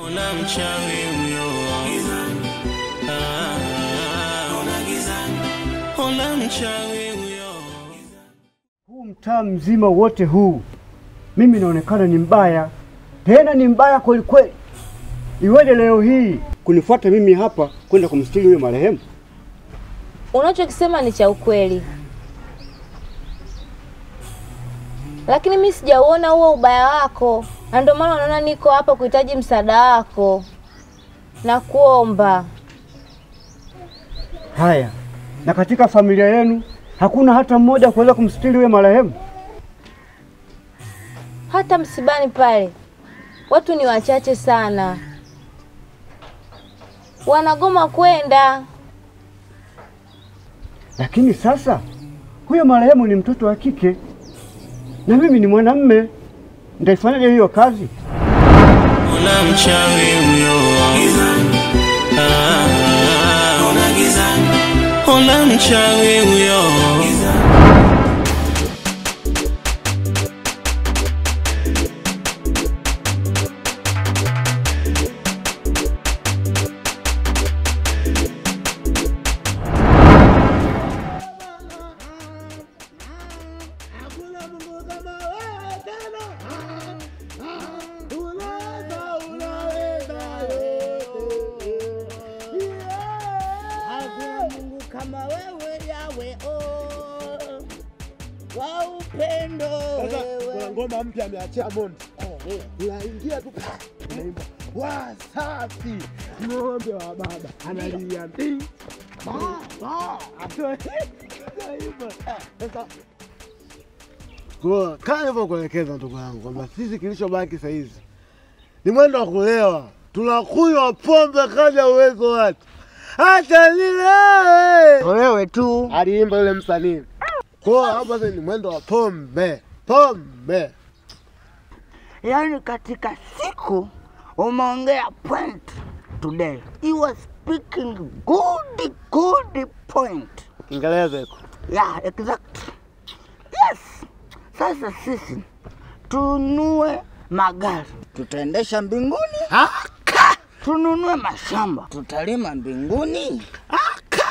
Ona mchawi huyo. Ona mchawi huyo. Huu mtaa mzima wote huu mimi naonekana ni mbaya. Tena ni mbaya kweli kweli. Iweje leo hii kunifuata mimi hapa kwenda kumstiri huyo marehemu? Unachokisema ni cha ukweli. Lakini mimi sijauona huo ubaya wako. Na ndio maana unaona niko hapa kuhitaji msaada wako. Na kuomba. Haya. Na katika familia yenu hakuna hata mmoja kuweza kumstiri huyo marehemu? Hata msibani pale watu ni wachache sana. Wanagoma kwenda. Lakini sasa huyo marehemu ni mtoto wa kike na mimi ni mwanamume. Nitaifanyaje hiyo kazi? Ona mchawi huyo. Ona mchawi huyo. Ngoma mpya ameachia Mondi. Unaingia tu unaimba. Wasafi. Ng'ombe wa baba analia. Ba ba. Sasa kwa kama nilivyokuelekeza ndugu yangu kwamba sisi kilichobaki sasa hizi ni mwendo wa kulewa. Tunakunywa pombe kadri uwezo wetu. Hata lile. Wewe tu. Aliimba yule msanii. Kwa hapa sasa ni mwendo wa pombe. Pombe. Yaani katika siku umeongea point today. You are speaking good point. Kiingereza iko. Yeah, exact. Yes. Sasa sisi tununue magari, tutaendesha mbinguni. Aka. Tununue mashamba, tutalima mbinguni. Aka.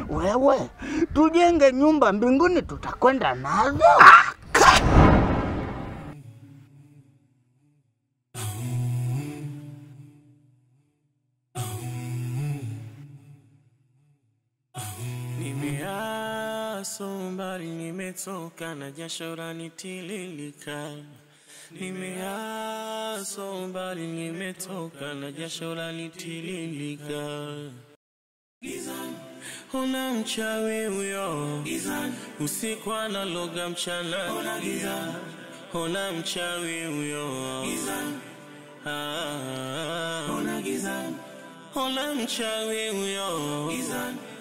Wewe, tujenge nyumba mbinguni, tutakwenda nazo. Aka. Mbali nimetoka na jasho lanitililika. Nimeaso mbali nimetoka na jasho lanitililika. Ona mchawi huyo. Usiku analoga mchana. Ona mchawi huyo. Ona mchawi huyo.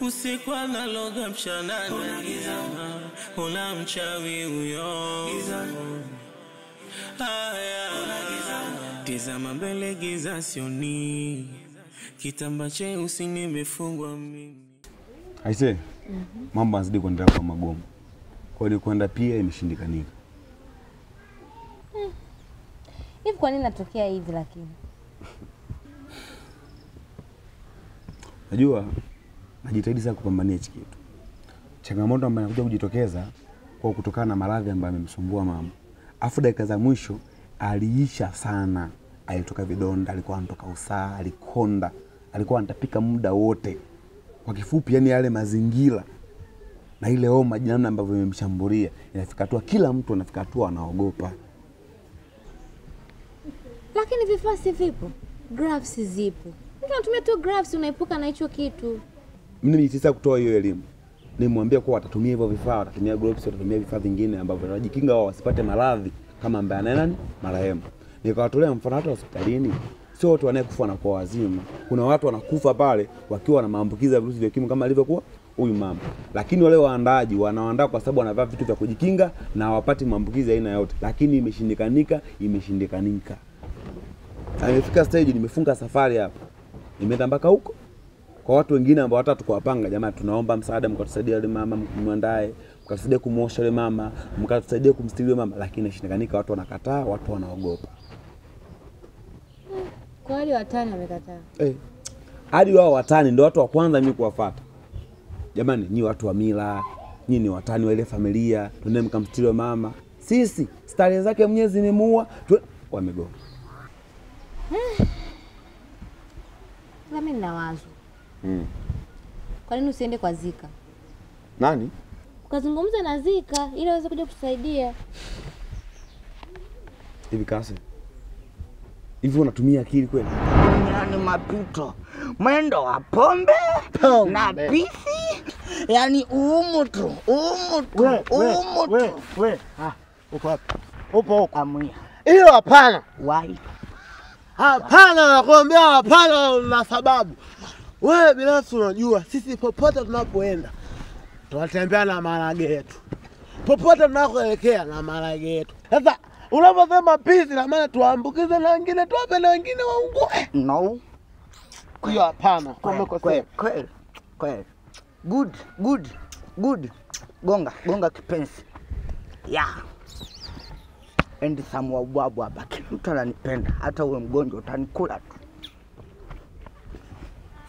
Usiku analoga mchana. Ona mchawi huyo. Tizama mbele giza sioni. Kitamba cheusi nimefungwa mimi. Aise, mambo yanazidi kuendelea kwa magumu. Kwa hiyo kwenda pia imeshindikanika. Hivi kwa nini natokea hivi lakini? Najua najitahidi sana kupambania hichi kitu. Changamoto ambayo inakuja kujitokeza kwa kutokana na maradhi ambayo amemsumbua mama. Afu dakika za mwisho aliisha sana. Alitoka vidonda, alikuwa anatoka usaha, alikonda, alikuwa anatapika muda wote. Kwa kifupi yani yale mazingira na ile homa namna ambavyo imemshambulia, inafika hatua kila mtu anafika hatua anaogopa. Lakini vifaa si vipo, gloves zipo. Mtu anatumia tu gloves unaepuka na hicho kitu. Mimi nilitaka kutoa hiyo elimu. Nimwambia kuwa watatumia hivyo vifaa, watatumia gloves, watatumia vifaa vingine ambavyo wanajikinga wao wasipate maradhi kama ambaye ana nani? Marehemu. Nikawatolea mfano hata hospitalini sio watu wanayekufa na kwa wazima. Kuna watu wanakufa pale wakiwa na maambukizi ya virusi vya ukimwi kama alivyokuwa huyu mama. Lakini wale waandaaji wanaandaa kwa sababu wanavaa vitu vya kujikinga na hawapati maambukizi aina yote. Lakini imeshindikanika, imeshindikanika. Nimefika stage nimefunga safari hapa. Nimeenda mpaka huko. Kwa watu wengine ambao hata tukawapanga, jamaa tunaomba msaada mkatusaidia yule mama mwandae, mkatusaidia kumuosha yule mama, mkatusaidia kumstiri yule mama, lakini inashindikanika, watu wanakataa, watu wanaogopa. Kwa wale watani wamekataa. Hadi wao watani ndio watu wa kwanza mimi kuwafuata. Jamani, nyi watu wa mila, nyi ni watani wa ile familia, tuende mkamstiri mama. Sisi starehe zake Mwenyezi ni muua, wamegoma. Mimi nina wazo. Kwa nini usiende kwa Zika? Nani? Ukazungumza na Zika ili aweze kuja kutusaidia. Hivi Kase, hivi unatumia akili kweli? Yaani mapito, mwendo wa pombe na pisi, yaani umutu. We. Ah, uko wapi? Upo huko. Amuia. Hiyo hapana. Why? Hapana, nakwambia hapana na sababu. Wewe binafsi unajua sisi popote tunapoenda tunatembea na maharage yetu. Popote tunakoelekea na maharage yetu. Sasa unaposema pisi na maana tuambukize na wengine, tuwape na wengine waungue. No. Hiyo hapana. Umekosea. Kweli. Good. Gonga kipenzi. Yeah. Endi samu wabwabu hapa. Kila mtu ananipenda. Hata uwe mgonjwa utanikula tu.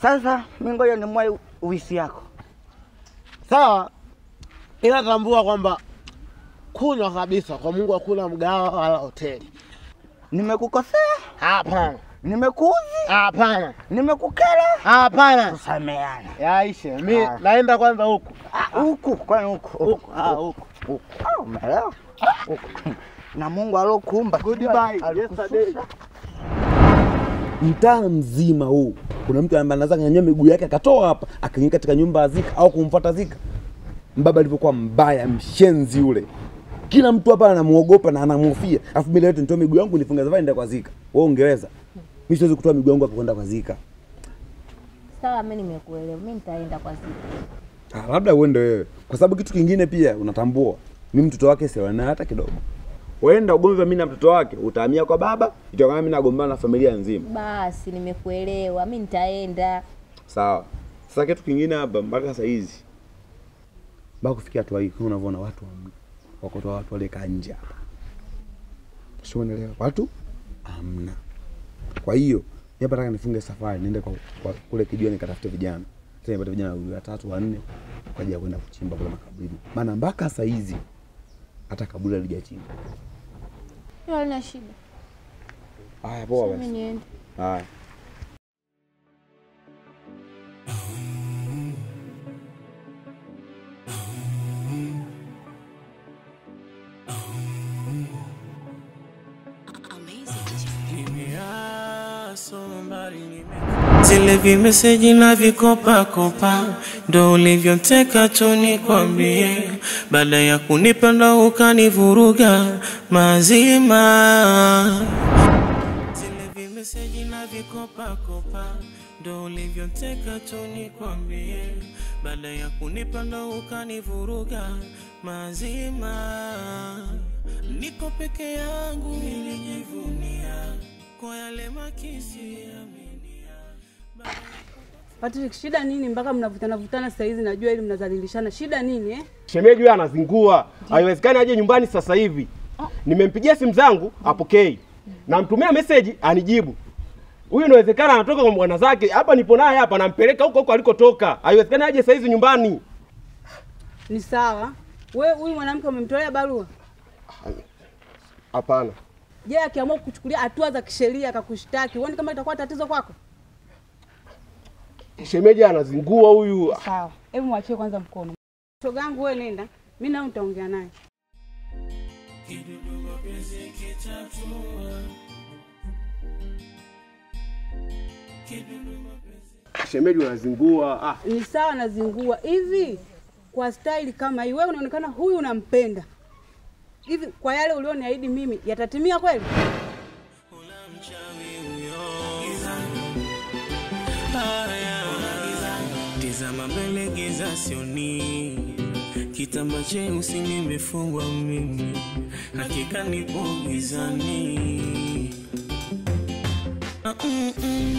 Sasa mimi ngoja nimwae wisi yako. Sawa. Ila tambua kwamba kunywa kabisa kwa Mungu hakuna mgahawa wala hoteli. Nimekukosea? Hapana. Nimekuudhi? Hapana. Nimekukera? Hapana. Tusameane. Yaishe. Mimi naenda kwanza huku. Huku, kwani huku. Huku. Huku. Umeelewa? Huku. Na Mungu alokuumba. Goodbye. Yesterday. Mtaa mzima huu kuna mtu ambaye anaweza kunyanyua miguu yake akatoa hapa akaingia katika nyumba ya Zika au kumfuata Zika. Mbaba alivyokuwa mbaya, mshenzi yule. Kila mtu hapa anamuogopa na anamhofia. Alafu mimi leo nitoe miguu yangu nifunge safari nenda kwa Zika. Wewe ungeweza? Mimi siwezi kutoa miguu yangu hapa kwenda kwa Zika. Sawa, mimi nimekuelewa. Mimi nitaenda kwa Zika. Labda uende wewe. Kwa sababu kitu kingine pia unatambua, mimi mtoto wake sielewana hata kidogo. Waenda ugomvi mimi na mtoto wake, utahamia kwa baba, itakuwa mimi nagombana na familia nzima. Basi nimekuelewa, mimi nitaenda. Sawa. Sasa kitu kingine hapa mpaka sasa hizi. Mpaka kufikia hatua hii kama unavyoona watu wako watu wale kaa nje hapa. Sio, unaelewa? Watu hamna. Kwa hiyo mimi hapa nataka nifunge safari niende kwa kule kijiweni nikatafute vijana. Sasa nipate vijana watatu wanne kwa ajili ya kwenda kuchimba kule makaburini. Maana mpaka sasa hizi hata kaburi halijachimba. Hiyo haina shida. Haya poa basi. Mimi niende. Haya. Zile vimeseji na vikopa kopa ndo ulivyoteka tu nikwambie, baada ya kunipenda ukanivuruga mazima. Zile vimeseji na vikopa kopa ndo ulivyoteka tu nikwambie, baada ya kunipenda ukanivuruga mazima. Niko peke yangu nilijivunia kwa yale makisi ya Patrick, shida nini mpaka mnavutana vutana sasa hizi? Najua ili mnazalilishana. Shida nini eh? Shemeji huyu anazingua. Haiwezekani aje nyumbani sasa hivi. Nimempigia simu zangu apokei. Namtumia message anijibu. Huyu inawezekana anatoka kwa bwana zake. Hapa nipo naye hapa nampeleka huko huko alikotoka. Haiwezekani aje sasa hizi nyumbani. Ni sawa. Wewe huyu mwanamke umemtolea barua? Hapana. Je, akiamua kukuchukulia hatua za kisheria akakushtaki, huoni kama itakuwa tatizo kwako? Shemeji anazingua huyu. Sawa. Hebu mwachie kwanza mkono. Shoga yangu wewe nenda, mimi nao nitaongea naye. Shemeji anazingua. Ni sawa anazingua. Hivi kwa style kama hii wewe unaonekana huyu unampenda. Hivi kwa yale ulioniahidi mimi yatatimia kweli? Tizama mbele giza sioni, kitamba cheusi nimefungwa mimi, hakika nipo gizani.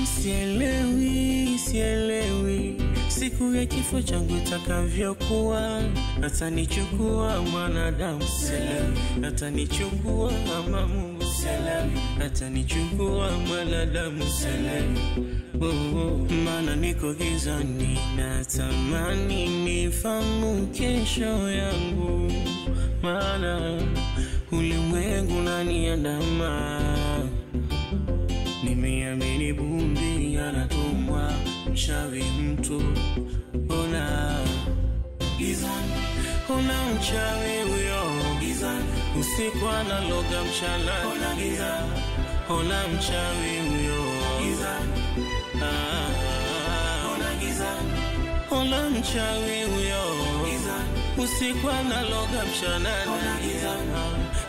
Sielewi, sielewi siku ya kifo changu itakavyokuwa, atanichukua mwanadamu, sielewi atanichukua ama Mungu. Atanichukua mwanadamu selewi. Oh, maana niko gizani, natamani nifahamu kesho yangu, maana ulimwengu unaniandama. Nimeamini bundi anatumwa mchawi mtu, ona gizani, ona mchawi huyo gizani, usiku analoga mchana, ona gizani, ona mchawi huyo gizani, ona gizani, ona mchawi huyo gizani, usiku analoga mchana, ona gizani,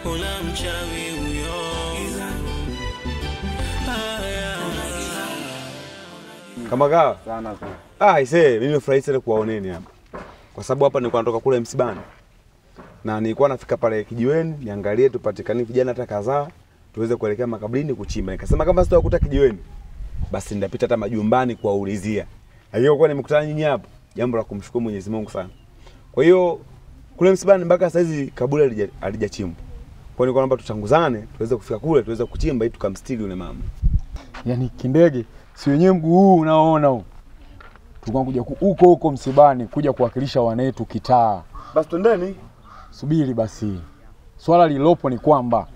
ona mchawi huyo gizani. Kama kawa? Sana sana. Ah, isee, mimi nimefurahi sana kuwaoneni hapa. Kwa sababu hapa nilikuwa natoka kule msibani. Na nilikuwa nafika pale kijiweni, niangalie tupatikane vijana hata kadhaa, tuweze kuelekea makaburini kuchimba. Nikasema kama sitawakuta kijiweni, basi nitapita hata majumbani kuwaulizia. Lakini kwa nimekutana nyinyi hapa, jambo la kumshukuru Mwenyezi Mungu sana. Kwa hiyo kule msibani mpaka sasa hizi kaburi halijachimbwa. Kwa hiyo naomba tuchanguzane, tuweze kufika kule, tuweze kuchimba ili tukamstiri yule mama. Yaani kindege, si wenyewe mguu huu unaoona huu. Tulikuwa kuja huko huko msibani kuja kuwakilisha wanetu kitaa. Basi twendeni. Subiri basi. Swala lilopo ni kwamba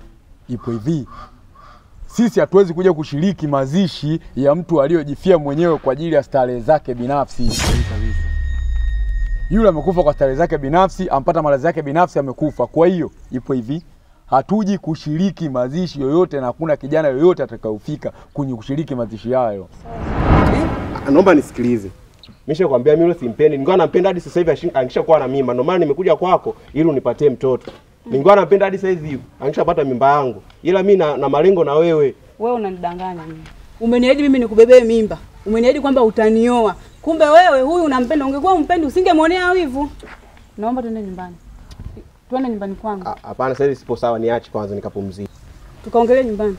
ipo hivi. Sisi hatuwezi kuja kushiriki mazishi ya mtu aliyojifia mwenyewe kwa ajili ya starehe zake binafsi. Yule amekufa kwa starehe zake binafsi, ampata maradhi yake binafsi, amekufa. Kwa hiyo ipo hivi, hatuji kushiriki mazishi yoyote na hakuna kijana yoyote atakayofika kwenye kushiriki mazishi hayo. Naomba nisikilize. Nimeshakwambia mimi yule simpendi. Ningekuwa nampenda hadi sasa hivi angishakuwa na mimba. Ndio maana nimekuja kwako ili unipatie mtoto. Ningekuwa nampenda hadi sasa hivi angishapata mimba yangu. Ila mimi na malengo na wewe. Wewe unanidanganya mimi. Umeniahidi mimi nikubebee mimba. Umeniahidi kwamba utanioa. Kumbe wewe huyu unampenda. Ungekuwa umpendi usingemwonea wivu. Naomba tuende nyumbani. Tuende nyumbani kwangu. Hapana, sasa hivi sipo sawa, niache kwanza nikapumzike. Tukaongelee nyumbani.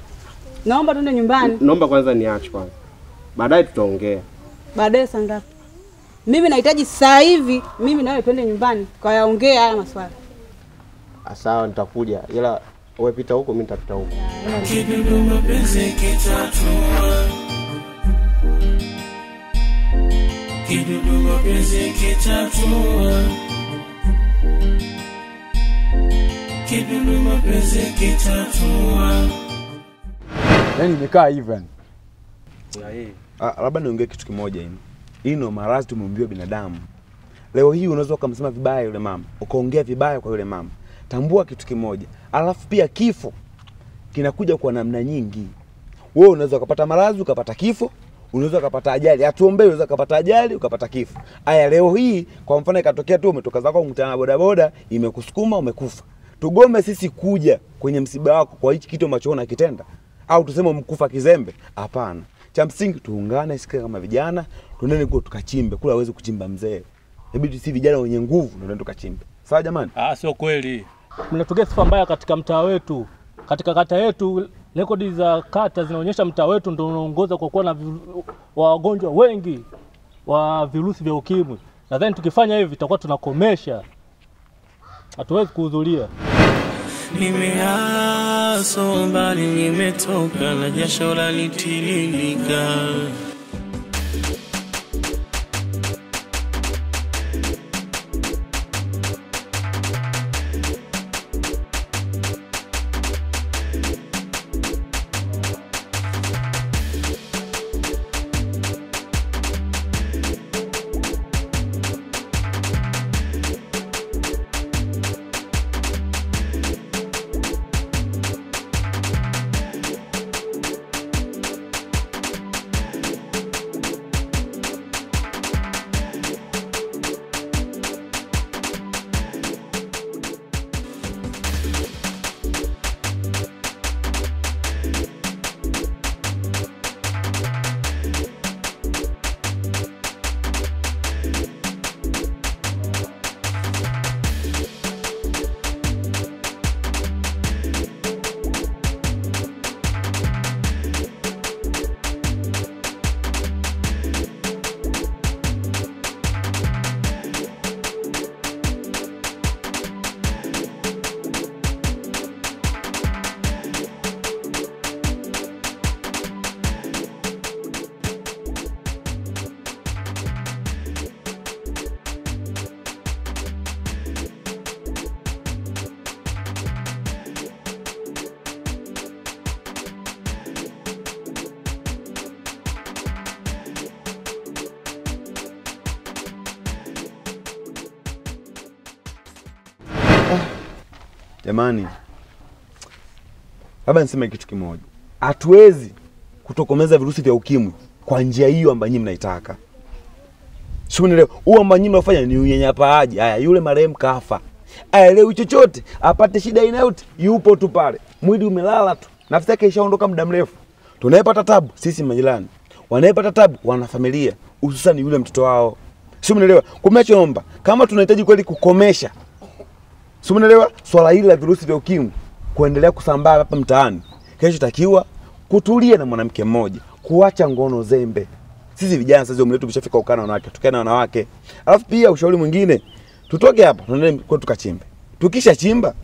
Naomba tuende nyumbani. Naomba kwanza niache kwanza. Baadaye tutaongea. Baadaye saa ngapi? Mimi nahitaji sasa hivi mimi nawe twende nyumbani tukayaongea haya maswala. Sawa, nitakuja. Ila wewe pita huko, mimi nitapita huko. Kidudu mapenzi kitatua. Kidudu mapenzi kitatua. Kidudu mapenzi kitatua. Yaani nimekaa hivi yani. Labda niongee kitu kimoja hivi. Hii ndio maradhi tumeumbiwa binadamu. Leo hii unaweza ukamsema vibaya yule mama, ukaongea vibaya kwa yule mama. Tambua kitu kimoja. Alafu pia kifo kinakuja kwa namna nyingi. Wewe unaweza ukapata maradhi ukapata kifo, unaweza ukapata ajali. Hatuombei, unaweza ukapata ajali ukapata kifo. Aya, leo hii kwa mfano ikatokea tu umetoka zako ukutana na bodaboda imekusukuma umekufa. Tugome sisi kuja kwenye msiba wako kwa hichi kitu ambacho unakitenda au tuseme umekufa kizembe? Hapana. Cha msingi tuungane sisi kama vijana, tuendeni kwa tukachimbe. Kula hawezi kuchimba mzee. Inabidi sisi vijana wenye nguvu ndio tukachimbe. Sawa jamani? Sio kweli. Mnatokea sifa mbaya katika mtaa wetu. Katika kata yetu, rekodi za kata zinaonyesha mtaa wetu ndio unaongoza kwa kuwa na wagonjwa wengi wa virusi vya ukimwi. Nadhani tukifanya hivi tutakuwa tunakomesha. Hatuwezi kuhudhuria. Nimeaso mbali nimetoka na jasho lanitiririka. Jamani, labda niseme kitu kimoja. Hatuwezi kutokomeza virusi vya ukimwi kwa njia hiyo ambayo nyinyi mnaitaka. Sio leo, huo ambao nyinyi mnafanya ni unyanyapaaji. Haya, yule marehemu kafa. Aelewi chochote, apate shida aina yote, yupo tu pale. Mwili umelala tu. Nafsi yake ishaondoka muda mrefu. Tunayepata tabu sisi majirani. Wanayepata tabu wanafamilia, hususan yule mtoto wao. Sio mnaelewa? Kumechoomba kama tunahitaji kweli kukomesha. Sio mnaelewa? Swala hili la virusi vya ukimwi kuendelea kusambaa hapa mtaani. Kesho takiwa kutulia na mwanamke mmoja, kuacha ngono zembe. Sisi vijana sasa umri wetu umeshafika ukana wanawake, tukae na wanawake. Alafu pia ushauri mwingine, tutoke hapa tuende kwetu tukachimbe. Tukisha chimba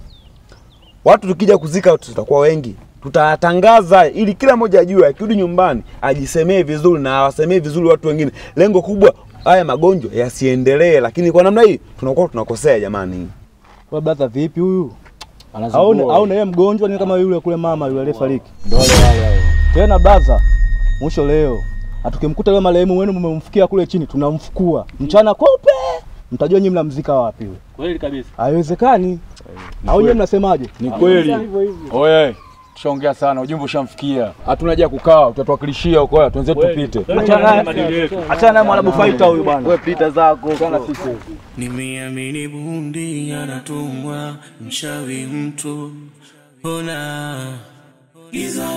watu tukija kuzika tutakuwa wengi. Tutatangaza ili kila mmoja ajue, akirudi nyumbani ajisemee vizuri na awasemee vizuri watu wengine. Lengo kubwa haya magonjwa yasiendelee, lakini kwa namna hii tunakuwa tunakosea jamani. Wewe brother vipi huyu? Au na yeye mgonjwa ni kama yule kule mama yule aliyefariki. Ndio wale wale. Tena brother, mwisho leo atukimkuta yule marehemu wenu mmemfikia kule chini tunamfukua. Mchana kweupe. Mtajua nyinyi mnamzika wapi yule. Kweli kabisa. Haiwezekani. Au nyinyi mnasemaje? Ni kweli. Oye, tushaongea sana, ujumbe ushamfikia. Hatuna haja kukaa, utatuwakilishia huko, haya tuanze tupite. Achana naye Mwarabu fighter huyu bwana. Wewe pita zako. Sana sisi. Nimeamini bundi anatumwa mchawi mtu. Ona giza,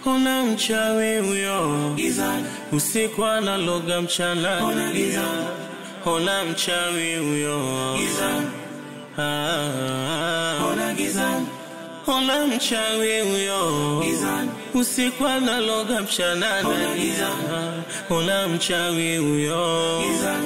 ona mchawi huyo. Giza, usiku analoga mchana. Ona giza, ona mchawi huyo. Giza, ona giza, ona mchawi huyo. Giza, usiku analoga mchana. Ona giza, ona mchawi huyo. Giza.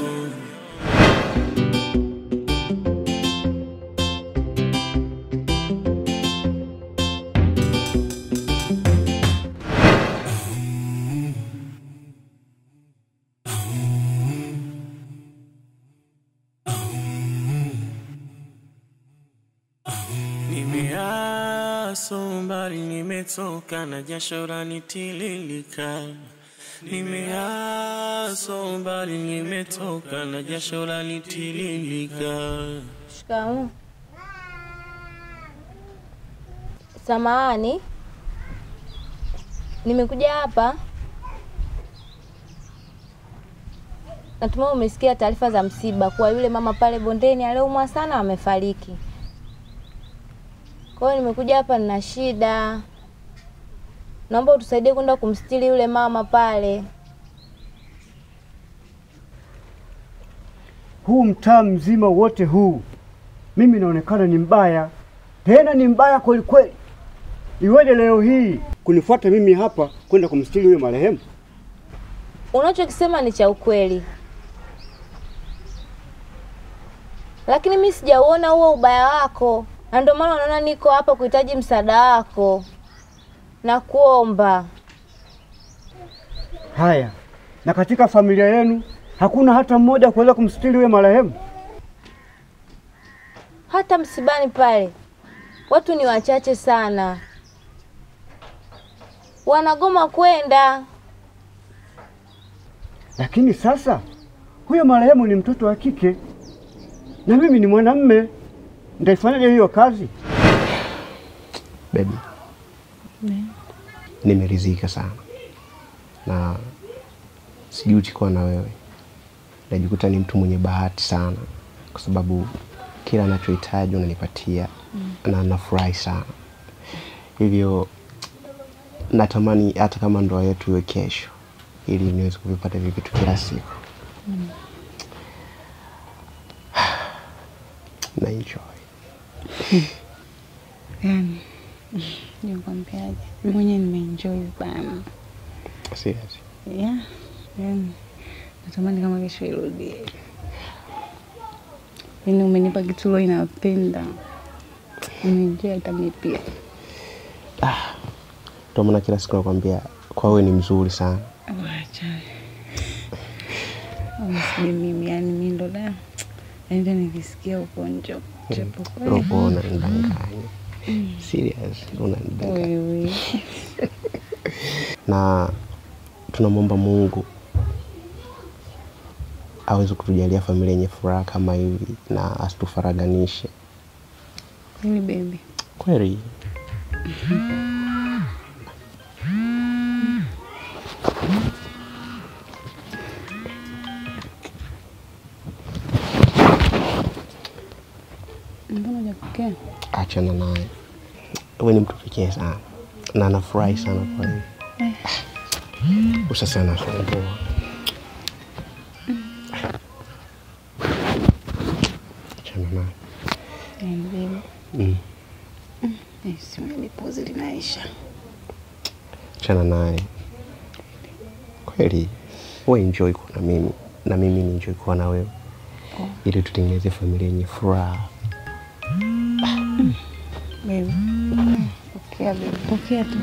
Mbali nimetoka na jasho lanitiririka. Nimeaso mbali nimetoka na jasho lanitiririka. Shikamoo. Samahani, nimekuja hapa. Natumai umesikia taarifa za msiba kuwa yule mama pale bondeni aliyeumwa sana amefariki. Kwa hiyo nimekuja hapa nina shida. Naomba utusaidie kwenda kumstiri yule mama pale. Huu mtaa mzima wote huu mimi naonekana ni mbaya. Tena ni mbaya kweli kweli. Iweje leo hii kunifuata mimi hapa kwenda kumstiri yule marehemu? Unachokisema ni cha ukweli. Lakini mimi sijauona huo ubaya wako. Na ndio maana unaona niko hapa kuhitaji msaada wako. Na kuomba. Haya. Na katika familia yenu hakuna hata mmoja kuweza kumstiri yule marehemu? Hata msibani pale watu ni wachache sana. Wanagoma kwenda. Lakini sasa huyo marehemu ni mtoto wa kike na mimi ni mwanamume. Nitaifanyaje hiyo kazi? Baby. Nimeridhika sana. Na sijuti kuwa na wewe. Najikuta ni mtu mwenye bahati sana kwa sababu kila ninachohitaji unanipatia na nafurahi sana. Hivyo natamani hata kama ndoa yetu iwe kesho ili niweze kuvipata hivi vitu kila siku. Na enjoy. Yani, nikwambiaje? Mimi mwenyewe nimeenjoy bana. Serious? Yeah. Yani, natamani kama kesho irudie. Yaani umenipa kitu leo inapenda. Nimeenjoy hata mimi pia. Ah. Ndio maana kila siku nakwambia kwa wewe ni mzuri sana. Acha. Usije mimi yani mimi ndo da. Yaani nikisikia uko nje. Robo unanidanganya. Serious, unanidanganya. Wewe. Na tunamwomba Mungu aweze kutujalia familia yenye furaha kama hivi na asitufaraganishe. Mimi baby. Kweli? Mbona hujapokea? Achana naye. Wewe ni mtu pekee sana. Na nafurahi sana kwa hiyo. Usasa anasumbua. Achana naye. Baby. Simu linaisha. Achana naye. Kweli wewe enjoy kuwa na mimi na mimi ni enjoy kuwa na wewe. Ili tutengeneze familia yenye furaha. Baby. Pokea baby. Pokea tu.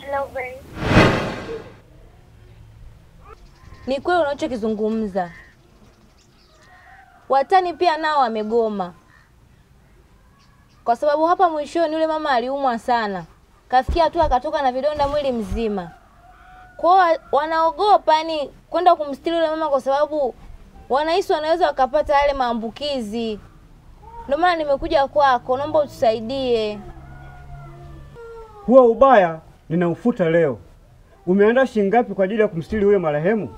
Hello baby. Ni kweli unachokizungumza. Watani pia nao wamegoma. Kwa sababu hapa mwishoni yule mama aliumwa sana. Kafikia tu akatoka na vidonda mwili mzima. Kwa wanaogopa yani kwenda kumstiri yule mama kwa sababu wanahisi wanaweza wakapata yale maambukizi. Ndio maana nimekuja kwako, naomba utusaidie. Huo ubaya ninaufuta leo. Umeandaa shilingi ngapi kwa ajili ya kumstiri yule marehemu?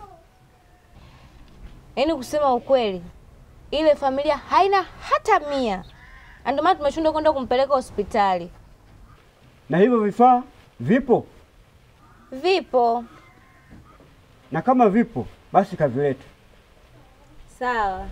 Yaani kusema ukweli, ile familia haina hata 100. Ndio maana tumeshindwa kwenda kumpeleka hospitali. Na hivyo vifaa vipo? Vipo. Na kama vipo, basi kavilete. Sawa.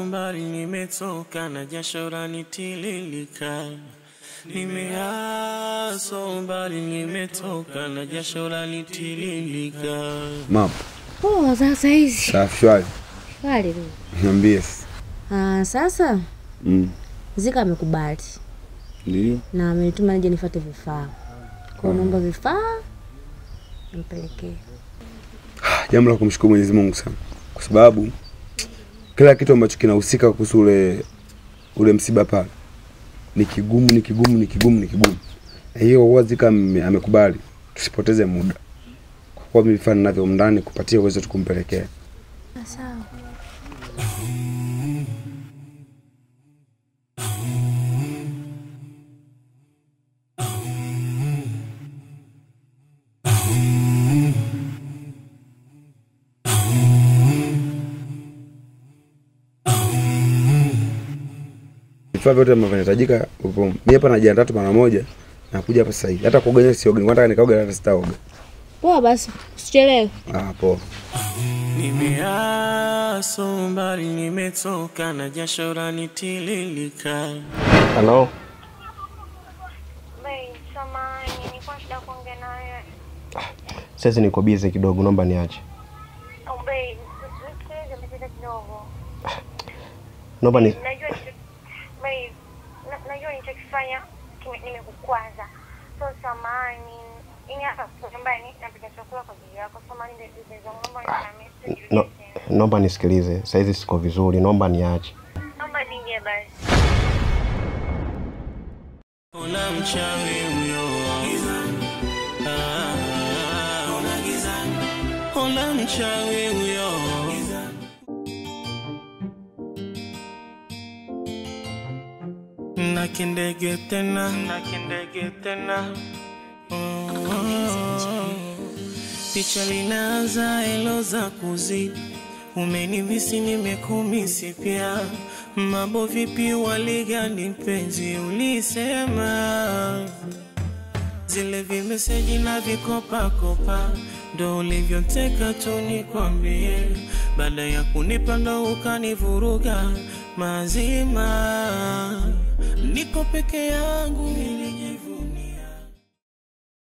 Mbali nimetoka na jasho lanitiririka. Nimeaso mbali nimetoka na jasho lanitiririka. Mama. Poa sasa hizi. Safi shwari. Shwari. Niambie. Sasa. Zika amekubali. Ndio. Na amenituma nije nifuate vifaa. Kwa naomba vifaa nimpelekee. Jambo la kumshukuru Mwenyezi Mungu sana. Kwa sababu kila kitu ambacho kinahusika kuhusu ule msiba pale ni kigumu, ni kigumu, ni kigumu, ni kigumu. Na hiyo huwa Zika amekubali tusipoteze muda. Kwa kuwa mimi vifaa ninavyo ndani kupatia uwezo tukumpelekea. Sawa. Vifaa vyote ambavyo vinahitajika upo. Mimi hapa najiandaa tu mara moja na kuja hapa sasa hivi. Hata kuoga siogi, nataka nikaoga hata sitaoga. Poa basi, usichelewe. Poa. Nimeaso mbali nimetoka na jasho lanitiririka. Hello. Babe, samahani, nilikuwa shida kuongea na wewe. Sasa niko busy kidogo, naomba niache. Oh babe, nisikilize message kidogo. Naomba ni Najua nilichokifanya nimekukwaza. So samahani, ini hapa nyumbani napika chakula kwa ajili yako. Samahani ndio naomba nisamehe. No, naomba nisikilize. Sasa hizi siko vizuri, naomba niache. Naomba nije basi. Ona mchawi huyo. Ona mchawi huyo. Na kindege tena, na kindege tena. Picha linaanza elo za kuzidi. Umenimisi nimekumisi pia. Mambo vipi waligani mpenzi ulisema. Zile vimeseji na vikopa kopa ndo ulivyoteka tu nikwambie. Baada ya kunipa ndo ukanivuruga mazima. Niko peke yangu.